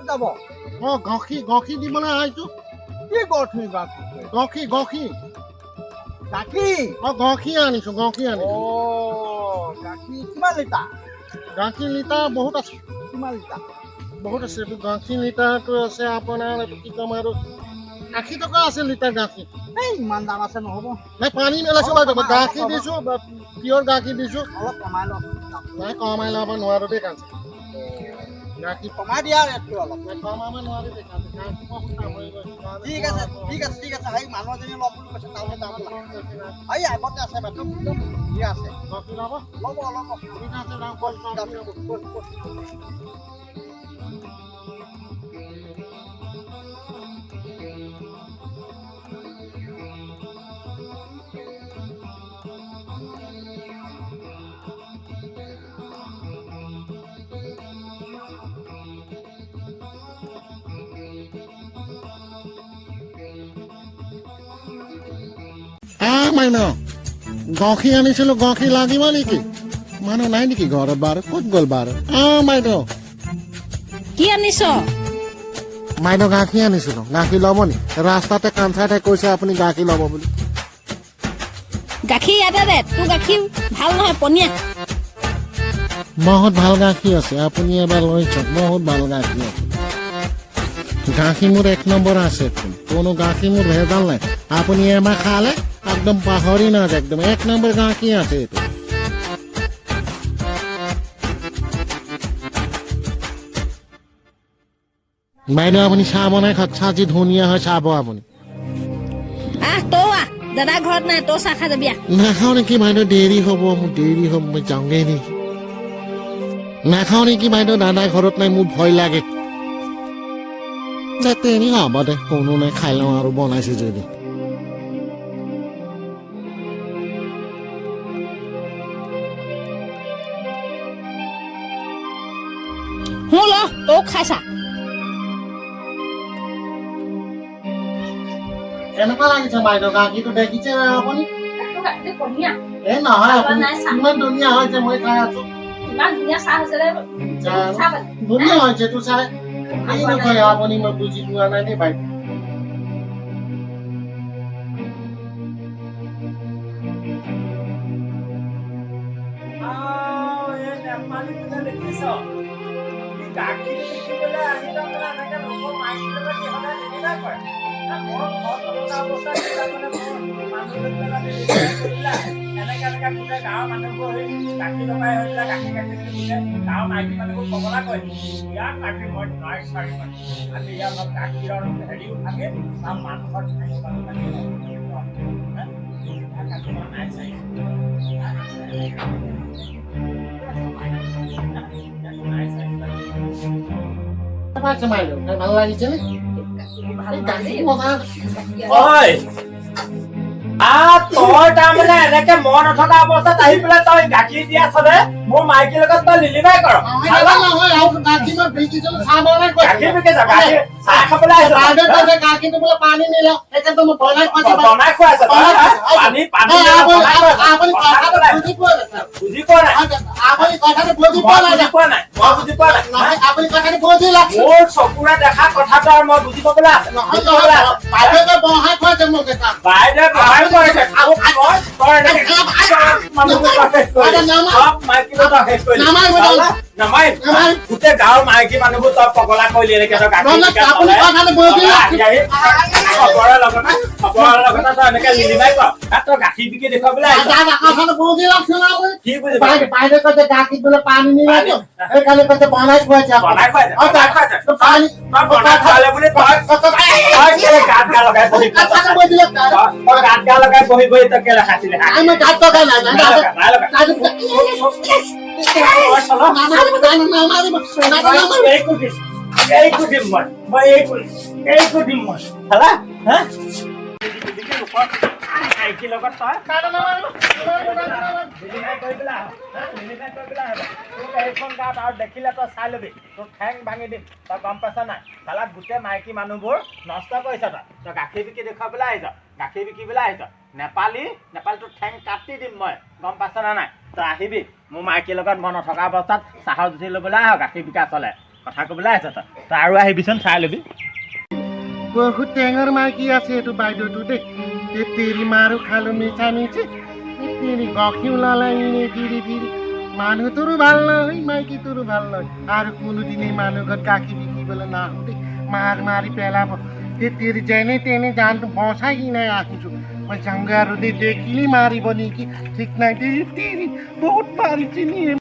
যাব? অ গাখীৰ গাখীৰ দিবলৈ আহিছো। কি গাখীৰ? গাখীৰ গাখীৰ গাখীৰ। অ গাখীৰ আনিছো, গাখীৰ আনিছো। অ গাখীৰ কিমান লিটাৰ? গাখীৰ লিটাৰ বহুত আছে। কিমান লিটাৰ? বহুত আছে। এইটো গাখীৰ লিটাৰটো আছে আপোনাৰ এইটো কি ক'ম আৰু 80 টকা আছে লিটাৰ গাখীৰ। এই ইমান দাম আছে, নহ'ব। নাই পানী মিলাইছো বাইদেউ, গাখীৰ দিছো, পিয়ৰ গাখীৰ দিছো। অলপ কমাই লওক। নাই কমাই ল'ব নোৱাৰো দেই কাঞ্চি। গাখীৰ কমাই দিয়া ৰেটটো অলপ। নাই কমাব নোৱাৰি দেই কাঞ্চি, গাখীৰ বহুত দাম হৈ গৈছে। ঠিক আছে ঠিক আছে ঠিক আছে। সেই মানুহ এজনী ল'ম বুলি কৈছে, তালৈ যাম। এই আগতে আছে বাইদেউ, একদম ধুনীয়া আছে। গাখীৰ ল'ব? ল'ব ল'ব। ঠিক আছে, দাম। মাইনা গাখীৰ আনিছিলো, গাখীৰ লাগিব নেকি? মানুহ নাই নেকি ঘৰত বাৰু? ক'ত গ'ল বাৰু? বাইদেউ কি আনিছ? বাইদেউ গাখীৰ আনিছিলো, গাখীৰ ল'ব নি? ৰাস্তাতে কাঞ্চাতে কৈছে আপুনি গাখীৰ ল'ব বুলি। গাখীৰ ইয়াতে দে, তোৰ গাখীৰ ভাল নহয়, পনীয়া। বহুত ভাল গাখীৰ আছে, আপুনি এবাৰ লৈ চাওক, বহুত ভাল গাখীৰ আছে। গাখীৰ মোৰ 1 নম্বৰ আছে, কোনো গাখীৰ মোৰ ভেজাল নাই। আপুনি এবাৰ খালে একদম পাহৰি নাযায়, একদম 1 নম্বৰ গাখীৰ আছে এইটো। বাইদেউ আপুনি চাহ বনাই খাওক, চাহ যি ধুনীয়া হয় চাব আপুনি। আহ তই আহ, দাদা ঘৰত নাই, তই চাহ খাই যাবি। নাখাওঁ নেকি বাইদেউ, দেৰি হ'ব মোৰ, দেৰি হ'ব, মই যাওঁগৈ নেকি? নাখাওঁ নেকি বাইদেউ, দাদা ঘৰত নাই, মোৰ ভয় লাগে। দেৰি হ'ব দে, কোনো নাই, খাই লওঁ আৰু বনাইছে যদি। ল তই খাইছা। কেনেকুৱা লাগিছে বাইদেউ গাখীৰটো দেখিছে আপুনি? এই নহয়, ইমান ধুনীয়া হৈছে, মই খাই আছো। ধুনীয়া হৈছে তো চাই। নকয় আপুনি, মই বুজি পোৱা নাই দেই বাইদেউ। গাখীৰ বিকিবলৈ আহি তাৰমানে এনেকে লোকৰ মাইকী লগত সিহঁতে নিমিলা কৰে। মই ঘৰত নথকা অৱস্থাত তাৰমানে মোৰ মানুহজনী এনেকে এনেকে গোটেই গাঁৱৰ মানুহবোৰ সেই গাখীৰ লগাই হৈ পেলাই গাখীৰ গাখীৰ বুলি গোটেই গাঁৱৰ মাইকী মানুহবোৰ পগলা কৰে। ইয়াত গাখীৰ মই নাই চাৰি মানে আজি ইয়াত গাখীৰৰ হেৰিও থাকে, তাৰ মানুহৰ ঠাইও মানুহ গাখীৰ মই নাই চাৰিছোঁ। ভাল লাগিছে নে? তই তাৰমানে এনেকে মই নথকা অৱস্থাত আহি পেলাই তই গাখীৰ দিয়া চলে মোৰ মাইকীৰ লগত তই লিলিমাই কৰ। গাখীৰ বিকিছ, গাখীৰ চাহ খাবলৈ আহিছ, বনাই খুৱাইছ, পানী পানী বুজি পোৱা নাই, বুজি পোৱা নাই, মই বুজি পোৱা নাই। মোৰ চকুৰে দেখা কথাটো আৰু মই বুজি পাবলৈ আছে। বাইদেৱে বহাই খুৱাইছে, গোটেই গাঁৱৰ মাইকী মানুহবোৰ তই পগলা কৰিলি এনেকে। খবৰৰ লগতে খবৰৰ লগতে তই এনেকে লিলিমাই কৰ, তই গাখীৰ বিকি দেখুৱাবলৈ আহিছ। কি বুজি বনাই খুৱাইছে, বনাই খুৱালে বুলি তই গাত গা লগাই বহি, তই গাত গা লগাই বহি বহি তই কেলে খাইছিলি? মাইকীৰ লগত তই এইখন গাঁৱত আৰু দেখিলে তই চাই ল'বি, তোৰ ঠেং ভাঙি দিম। তই গম পাইছ নাই? চালা গোটেই মাইকী মানুহবোৰ নষ্ট কৰিছ তই। তই গাখীৰ বিকি দেখুৱাবলৈ আহিছ, গাখীৰ বিকিবলৈ আহিছ। নেপালী নেপালী তোৰ ঠেং কাটি দিম মই, গম পাইছ নে নাই? তই আহিবি মোৰ মাইকীৰ লগত মই নথকা অৱস্থাত চাহৰ জুতি ল'বলৈ আহ, গাখীৰ বিকা চলে। কথা ক'বলৈ আহিছ তই। তই আৰু আহিবিচোন, চাই ল'বি। বহুত টেঙৰ মাইকী আছে এইটো বাইদেউটো দেই। তেৰি মাৰো খালো মিছা মিছি। তেৰি গাখীৰ ওলালে এনেই ফিৰি ফিৰি। মানুহটোৰো ভাল নহয়, মাইকীটোৰো ভাল নহয়। আৰু কোনোদিনেই মানুহ ঘৰত গাখীৰ বিকিবলৈ নাহো দেই, মাৰ মাৰি পেলাব। তেৰি যেনে তেনে জানটো বচাই কিনে আহিছোঁ। মই যাওঁগৈ আৰু দেই, দেখিলেই মাৰিব নেকি ঠিক নাই দেই। তেৰি বহুত মাৰিছে নি।